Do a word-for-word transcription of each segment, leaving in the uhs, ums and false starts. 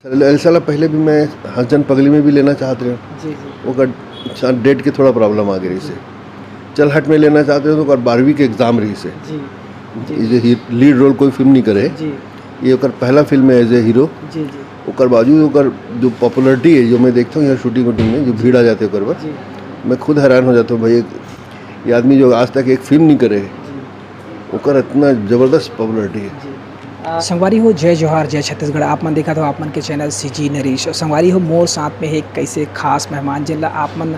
एलसा ला पहले भी मैं हंसजन पगली में भी लेना चाहत रहे हूँ। जी, जी। ओकर डेट के थोड़ा प्रॉब्लम आ गई रहिस हे। चल हट में लेना चाहत रहे तो ओकर बारहवीं के एग्जाम रहिस हे। जी, जी। ये लीड रोल कोई फिल्म नहीं करे। जी। ये ओकर पहला फिल्म है एज ए हीरो। जी, जी। ओकर बावजूद ओकर जो पॉपुलैरिटी है, जो मैं देखता हूँ यहाँ शूटिंग वूटिंग में जो भीड़ आ जाते ओकर पर, जी। मैं खुद हैरान हो जाता हूँ भाई, एक ये आदमी जो आज तक एक फिल्म नहीं करे, जी। ओकर इतना जबरदस्त पॉपुलैरिटी है। जी। संगवारी हो, जय जोहार, जय छत्तीसगढ़। आप मन देखत हो आप मन के चैनल सीजी नरेश। संगवारी हो, मोर साथ में हे एक कैसे खास मेहमान, जेन ला आप मन,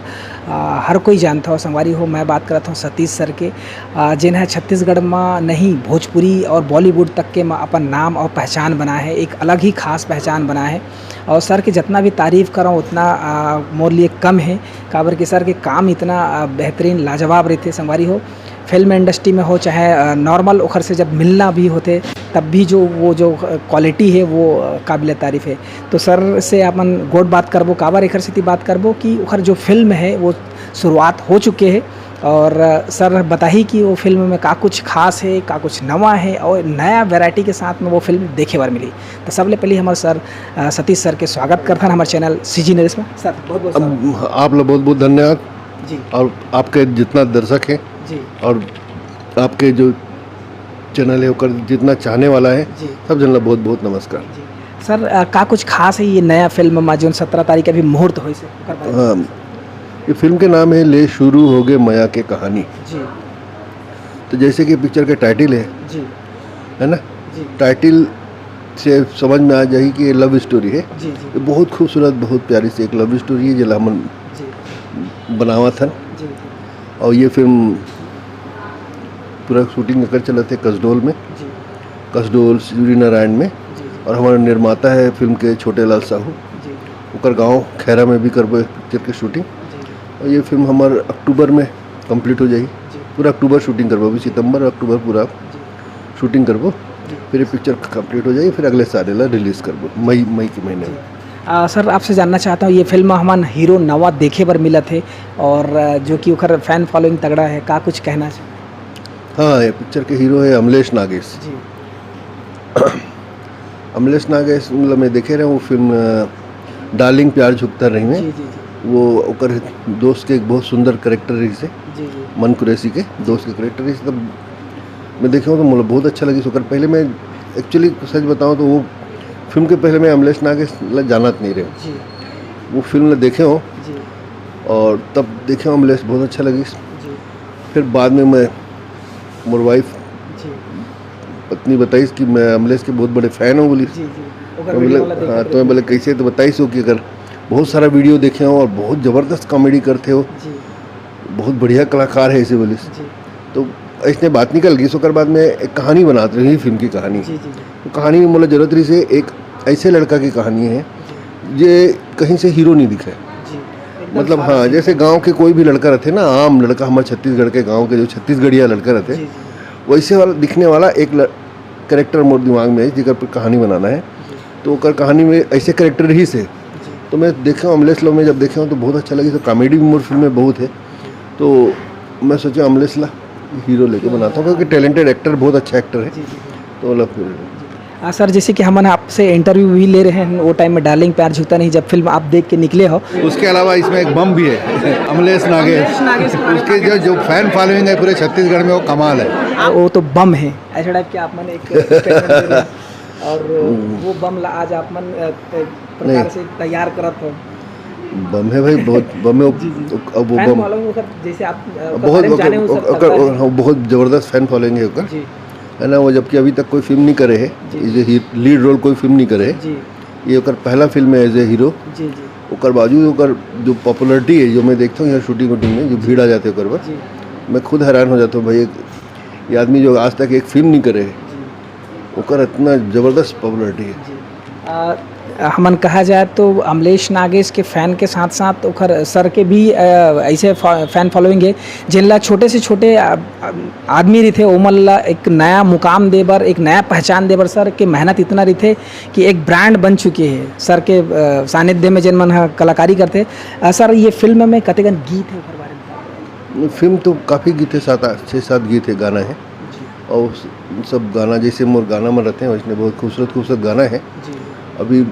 आ, हर कोई जानत हो। संगवारी हो, मैं बात करत हूँ सतीश सर के, आ, जेन है छत्तीसगढ़ में नहीं, भोजपुरी और बॉलीवुड तक के में अपन नाम और पहचान बनाए है, एक अलग ही खास पहचान बनाए है। और सर के जितना भी तारीफ करो उतना, आ, मोर लिए कम है, काबर कि सर के काम इतना, आ, बेहतरीन, लाजवाब रहते। संगवारी हो, फिल्म इंडस्ट्री में हो चाहे, अ, नॉर्मल ओखर से जब मिलना भी होथे, तब भी जो वो जो, अ, क्वालिटी है वो, अ, काबिल तारीफ है। तो सर से अपन गोठ बात करबो, काबर एखर सेती बात करबो कि ओखर जो फिल्म है वो शुरुआत हो चुके है और, अ, सर बताही कि वो फिल्म में का कुछ खास है, का कुछ नवा है और नया वैरायटी के साथ में वो फिल्म देखे बर मिली। तो सबले पहले हमारे सर, अ, सतीश सर के स्वागत करथन हमारे चैनल सीजी नरेश में। सर, बहुत बहुत स्वागत। अब आप लोग बहुत बहुत धन्यवाद। जी। और आपके जितना दर्शक है जी। और आपके जो चैनल है ओकर जितना चाहने वाला है, जी। सब जन ला बहुत बहुत नमस्कार। जी। सर, अ, का कुछ खास है ये नया फिल्म में जो सत्रह तारीख के अभी मुहूर्त होइस हे, ओकर बारे में? हाँ, ये फिल्म के नाम है ले शुरू होगे मया के कहानी। जी। तो जैसे कि पिक्चर के टाइटल है, जी। है ना? जी। टाइटल से समझ में आ जाही कि ये लव स्टोरी है। जी, जी। ये बहुत खूबसूरत, बहुत प्यारी सी एक लव स्टोरी है, जेला हमन जी। बनावत हन। जी, जी। और ये फिल्म पूरा शूटिंग एकर चलत हे कसडोल में, जी। कसडोल, सूर्यनारायण में। जी, जी। और हमारा निर्माता है फिल्म के छोटे लाल साहू। जी। ओकर गांव खैरा में भी करबो पिक्चर के शूटिंग। जी, जी। और ये फिल्म हमार अक्टूबर में कंप्लीट हो जाही। जी। पूरा अक्टूबर शूटिंग करबो, अभी सितंबर, अक्टूबर पूरा जी। शूटिंग करबो। जी। फिर ये पिक्चर कंप्लीट हो जाही, फिर अगले साल एला रिलीज करबो मई, मई के महीने में। जी। आ, सर, आपसे जानना चाहता हूँ, ये फिल्म हमन हीरो नवा देखे बर मिलत हे और, आ, जो कि ओखर फैन फॉलोइंग तगड़ा है, का कुछ कहना चाह- हाँ, ये पिक्चर के हीरो है अमलेश नागेश। जी। अमलेश नागेश, मतलब, मैं देखे रहे वो फिल्म, अ, डार्लिंग प्यार झुकता नहीं में। जी, जी, जी। वो ओकर दोस्त के एक बहुत सुंदर कैरेक्टर रहिस हे, जी, जी। मन कुरैशी के दोस्त के कैरेक्टर रहिस हे। तब मैं देखे हूँ तो मोला बहुत अच्छा लगिस ओकर। पहले मैं, एक्चुअली सच बताऊँ तो वो फिल्म के पहले मैं अमलेश नागेश ला जानत नहीं रहे हूँ। जी। वो फिल्म ला देखे हूँ जी। और तब देखे हूँ अमलेश, बहुत अच्छा लगिस। जी। फिर बाद में मैं, मोर वाइफ, जी। पत्नी बताइस कि मैं अमलेश के बहुत बड़े फैन हूँ बोलिस। जी, जी। ओकर तो मैं वीडियो बोले, वाला देखा हाँ, तो मैं बोले, "कैसे?" तो बताइस हो कि अगर बहुत सारा वीडियो देखे हो और बहुत जबरदस्त कॉमेडी करते हो, जी। बहुत बढ़िया कलाकार है ऐसे बोलिस। जी। तो ऐसने बात निकल गई। ओकर बाद में एक कहानी बनात रही, फिल्म की कहानी। जी, जी, जी। तो कहानी में मोला जरूरत रहिस हे एक ऐसे लड़का की कहानी है, जी। जे कहीं से हीरो नहीं दिखे। जी। एकदम मतलब, सादा हाँ, सीधा। जैसे गांव के कोई भी लड़का रहते ना, आम लड़का, हमारे छत्तीसगढ़ के गांव के जो छत्तीसगढ़िया लड़का रहते, जी, जी। वैसे वाला दिखने वाला एक ल-, कैरेक्टर मोर दिमाग में है, जेकर पर कहानी बनाना है। जी। तो ओकर कहानी में ऐसे कैरेक्टर रहिस हे। जी। तो मैं देखे हूँ, अमलेश ला मैं जब देखे हूँ तो बहुत अच्छा लगिस, तो कॉमेडी भी मोर फिल्म में बहुत है। तो मैं सोचा अमलेश ला हीरो लेके बनाता हूँ, क्योंकि टैलेंटेड एक्टर, बहुत अच्छा एक्टर है। जी, जी, जी। तो ओला फिर आ, सर, जैसे कि हमन आपसे इंटरव्यू भी ले रहे हैं, वो टाइम में डार्लिंग प्यार झुकता नहीं, जब फिल्म आप देख के निकले हो। उसके अलावा इसमें एक बम भी है, अमलेश नागेश। अमलेश नागेश। उसके जो, जो फैन फॉलोइंग है पूरे छत्तीसगढ़ में, वो कमाल है। वो तो बम है, ऐसा टाइप के आप मन एक statement दे रहे हैं। और वो बम ला आज आप मन, अ, अ, प्रकार नहीं। से तैयार करत हो। बम है भाई, बहुत बम है। जी, जी। अब वो फैन बम फॉलोइंग ओकर, जैसे आप, अ, ओकर बहुत, बारे में ओकर, जाने हो, सर, ओकर, तगड़ा है। हाँ, बहुत जबरदस्त फैन फॉलोइंग है ओकर। जी। है ना, वो जबकि अभी तक कोई फिल्म नहीं करे है, जी। ये लीड रोल कोई फिल्म नहीं करे है। जी। ये ओकर पहला फिल्म है एज ए हीरो। जी, जी। ओकर बावजूद ओकर जो पॉपुलैरिटी है, जो मैं देखता हूँ यहाँ शूटिंग वूटिंग में, जो भीड़ आ जाते ओकर पर, जी। मैं खुद हैरान हो जाता हूँ भाई, एक, ये आदमी जो आज तक एक फिल्म नहीं करे है, जी। ओकर इतना जबरदस्त पॉपुलैरिटी है। जी। आ, हमन कहा जाए तो अमलेश नागेश के फैन के साथ साथ ओखर सर के भी, आ, ऐसे फा-, फैन फॉलोइंग है, जेन ला छोटे से छोटे, आ, आ, आदमी रहिथे, ओमन ला एक नया मुकाम दे बर, एक नया पहचान दे बर सर के मेहनत इतना रहिथे कि एक ब्रांड बन चुके है। सर के, आ, सानिध्य में जेन मन ह कलाकारी करथे। आ, सर, ये फिल्म में कतेकन गीत है, ओकर बारे में? फिल्म तो काफ़ी गीत है, सात आठ, छः सात गीत है, गाना है। जी। और उस, सब गाना जैसे मोर गाना में रहते हैं, वैसने बहुत खूबसूरत खूबसूरत गाना है। जी। अभी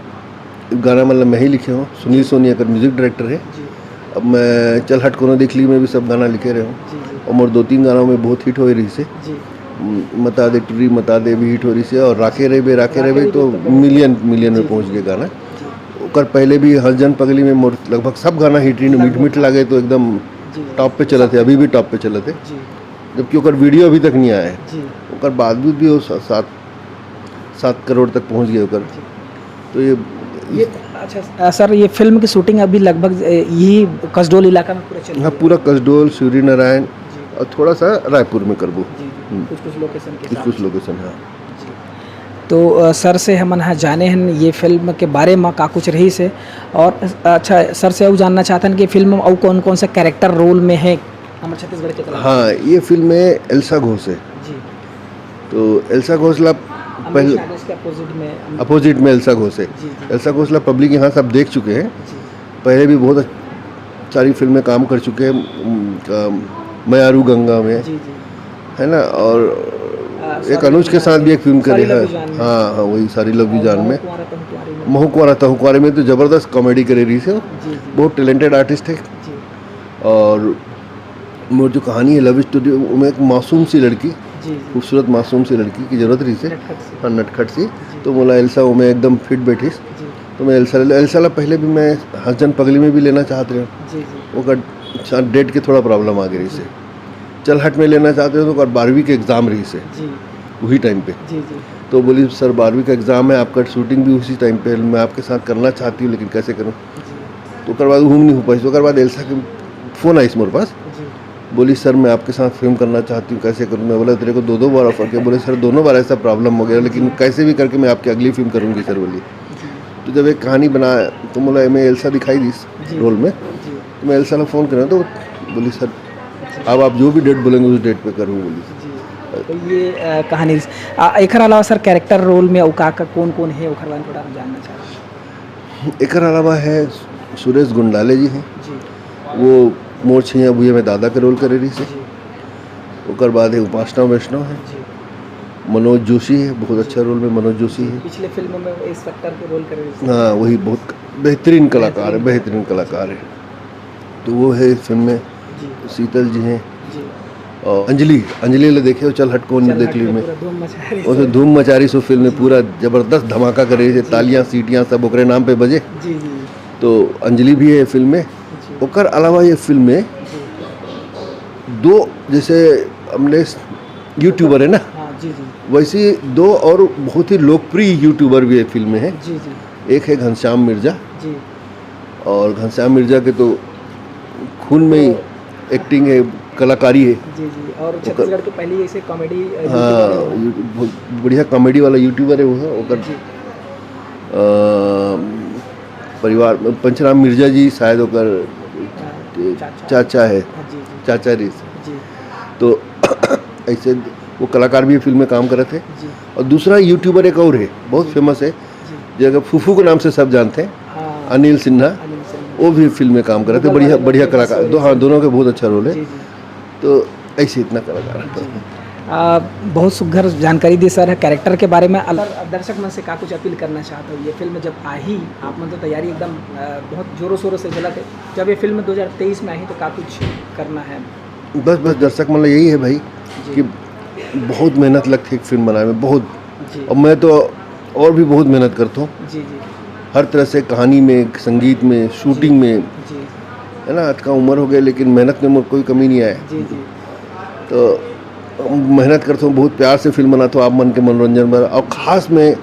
गाना मतलब मैं ही लिखे हूँ, सुनील सोनी एकर म्यूजिक डायरेक्टर है। जी। अब मैं चल हट कोनो देख ली में भी सब गाना लिखे रहे हूँ। जी, जी। और मोर दो तीन गाना में बहुत हिट होए रही से। जी। म-, मता दे टुरी मता दे भी हिट हो रही से, और राखे रहे बे राखे रहे बे तो मिलियन मिलियन में पहुँच गए गाना। जी। ओकर पहले भी हंस जन पगली में मोर लगभग सब गाना हिट रही, मीठ मीठ लागे तो एकदम जी। टॉप पे चलत है, अभी भी टॉप पे चलत है। जी। जबकि ओकर वीडियो अभी तक नहीं आया है। जी। ओकर बावजूद भी वो सा-, सात सात करोड़ तक पहुंच गए ओकर। जी। तो ये ये अच्छा, अ, सर, ये फिल्म की शूटिंग अभी लगभग, अ, यही कसडोल इलाका में पूरा चल रही है? हाँ, पूरा कसडोल, सूर्यनारायण जी। और थोड़ा सा रायपुर में करबो। जी, जी। हम्म। कुछ कुछ लोकेशन के कुछ साथ। कुछ लोकेशन, हाँ। जी। तो, अ, सर से हमन ह जाने हन ये फिल्म के बारे में का कुछ रही से, और, अ, अच्छा, सर से अउ जानना चाहतन कि फिल्म में अउ कौन कौन से कैरेक्टर रोल में है हमर छत्तीसगढ़ के तरफ? हाँ, ये फिल्म में एल्सा घोष है। जी। तो एल्सा घोष ला अमरीश पहले नागेश के अपोजिट में, अम- अपोजिट में एल्सा घोष है। जी, जी। एल्सा घोष ला पब्लिक यहाँ सब देख चुके हैं। जी। पहले भी बहुत अच्छ-, सारी फिल्में काम कर चुके हैं, उम, अम, मयारू गंगा में, जी, जी। है ना, और आ, एक सारी अनुज के साथ भी एक फिल्म करे हैं। हाँ, हाँ, वही सारी लव यू जान में। महू कुंवारा तहू कुंवारी में तो जबरदस्त कॉमेडी करे रही से। जी, जी। बहुत टैलेंटेड आर्टिस्ट है। जी। और मोर जो कहानी है लव स्टोरी, ओमे एक मासूम सी लड़की, जी, जी। खूबसूरत मासूम सी लड़की की जरूरत रही से। नटखट सी। हाँ, नटखट सी। जी। तो मोला एल्सा ओमे एकदम फिट बैठिस। जी। तो मैं एल्सा, एल्सा ला पहले भी मैं हंस जन पगली में भी लेना चाहत रहे हूँ। जी, जी। ओकर साथ डेट के थोड़ा प्रॉब्लम आ गई रही से। जी। चल हट में लेना चाहते हो तो ओकर बारहवीं के एग्जाम रही से। जी। वही टाइम पे। जी, जी। तो बोली, "सर, बारहवीं का एग्जाम है, आपका शूटिंग भी उसी टाइम पे है, मैं आपके साथ करना चाहती हूँ, लेकिन कैसे करूँ?" जी। तो ओकर बाद हम नहीं हो पाइस। ओकर बाद एल्सा के फोन आइस मोर पास। जी। बोली, "सर, मैं आपके साथ फिल्म करना चाहती हूँ, कैसे करूँ?" मैं बोला, "तेरे को दो दो बार ऑफर किया।" बोले, "सर, दोनों बार ऐसा प्रॉब्लम हो गया, लेकिन जी। कैसे भी करके मैं आपकी अगली फिल्म करूँगी सर," बोली। जी। तो जब एक कहानी बना, तो मोला एमे एल्सा दिखाई दीस जी। रोल में। जी। तो मैं एल्सा ला फोन करा तो बोली, "सर, अब आप जो भी डेट बोलेंगे उस डेट पे करूँ," बोली। जी। तो ये, अ, कहानी, आ, एकर अलावा सर कैरेक्टर रोल में अउ का, का, कौन कौन है, ओकर बारे में थोड़ा हम जानना चाहते हैं। एकर अलावा है सुरेश गुंडाले जी हैं। जी। वो मोर छैया भुइयां में दादा के रोल करे रही से। जी। ओकर बाद है उपासना वैष्णव है। जी। मनोज जोशी है, बहुत अच्छा रोल में मनोज जोशी जी, है। पिछले फिल्म में वो इंस्पेक्टर के रोल करे रही से। हाँ, वही बहुत बेहतरीन कलाकार है, बेहतरीन। बेहतरीन कलाकार है। तो वो है इस फिल्म में। जी। शीतल जी हैं। जी। और अंजलि, अंजलि ले देखे हो, चल हट कौन चल देख हट ली में में। पूरा धूम मचा रही उसमें थी। धूम मचा रही सो फिल्म में जी। पूरा जबरदस्त धमाका कर रही थी, जी। तालियां, सीटियां सब ओकरे नाम पे बजे। जी, जी। तो अंजलि भी है फिल्म में। जी। ओकर अलावा ये फिल्म में जी। दो, जैसे हमने यूट्यूबर है ना, हाँ, जी, जी। वैसे ही दो और बहुत ही लोकप्रिय यूट्यूबर भी है फिल्म में है। जी, जी। एक है घनश्याम मिर्जा। जी। और घनश्याम मिर्जा के तो खून में ही तो एक्टिंग है, कलाकारी है। जी, जी। और ओकर छत्तीसगढ़ के पहली ऐसे कॉमेडी, अ, हाँ, यूट्यूबर है। यू-, बहुत बढ़िया कॉमेडी वाला यूट्यूबर है वो, ओकर, जी। अ, परिवार में पंचराम मिर्जा जी शायद ओकर हाँ, चाचा। चाचा है, हाँ, जी, जी। चाचा रिस। जी। तो ऐसे वो कलाकार भी फिल्म में काम करत है। जी। और दूसरा यूट्यूबर एक और है, बहुत जी। फेमस है, जी। जेकर फूफू के नाम से सब जानते हैं, हाँ। अनिल सिन्हा, अनिल सिन्हा। वो भी फिल्म में काम करत है, गूगल बढ़िया, वाले बढ़िया में कलाकार, दो, हाँ, दोनों के बहुत अच्छा रोल है। जी, जी। तो ऐसे इतना कलाकार है। जी। आ, बहुत सुघर जानकारी दी सर, कैरेक्टर के बारे में। अल-, दर्शक मन से का कुछ अपील करना चाहते हो? ये फिल्म जब आही, आप मन तो तैयारी एकदम, आ, बहुत जोरों शोरों से चलत है, जब ये फिल्म दो हज़ार तेईस में आही तो का कुछ करना है? बस, बस दर्शक मन ला यही है भाई जी। कि बहुत मेहनत लगथे एक फिल्म बनाए में, बहुत। जी। और मैं तो और भी बहुत मेहनत करता हूँ। जी, जी। हर तरह से कहानी में, संगीत में, शूटिंग जी। में, जी। है ना, अतका उम्र हो गया लेकिन मेहनत में मोर कोई कमी नहीं आया। जी, जी। तो मेहनत करता हूँ, बहुत प्यार से फिल्म बनाता हूँ आप मन के मनोरंजन बर, और खास में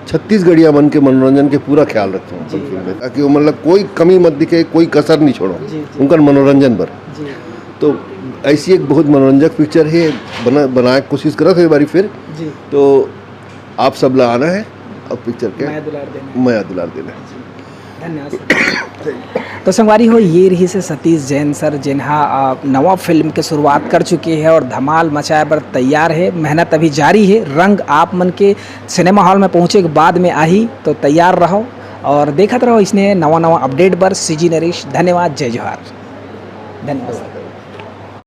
छत्तीसगढ़िया मन के मनोरंजन के पूरा ख्याल रखता हूँ जी। अपन फिल्म में, ताकि वो मतलब कोई कमी मत दिखे, कोई कसर नहीं छोड़ो जी, जी। उनका मनोरंजन बर। जी। तो ऐसी एक बहुत मनोरंजक पिक्चर है, बना, बनाए के कोशिश करत है एक बारी फिर। जी। तो आप सब ला आना है और पिक्चर के मया दुलार देना है। मया दुलार देना है। जी। धन्यवाद सर। तो संगवारी हो, ये रही से सतीश जैन सर, जेन हा, आ, नवा फिल्म के शुरुआत कर चुके हैं और धमाल मचाए बर तैयार है। मेहनत अभी जारी है। रंग आप मन के सिनेमा हॉल में पहुँचे के बाद में आही, तो तैयार रहो और देखत रहो इसने नवा नवा अपडेट बर। सीजी नरेश, धन्यवाद, जय जोहार, धन्यवाद सर।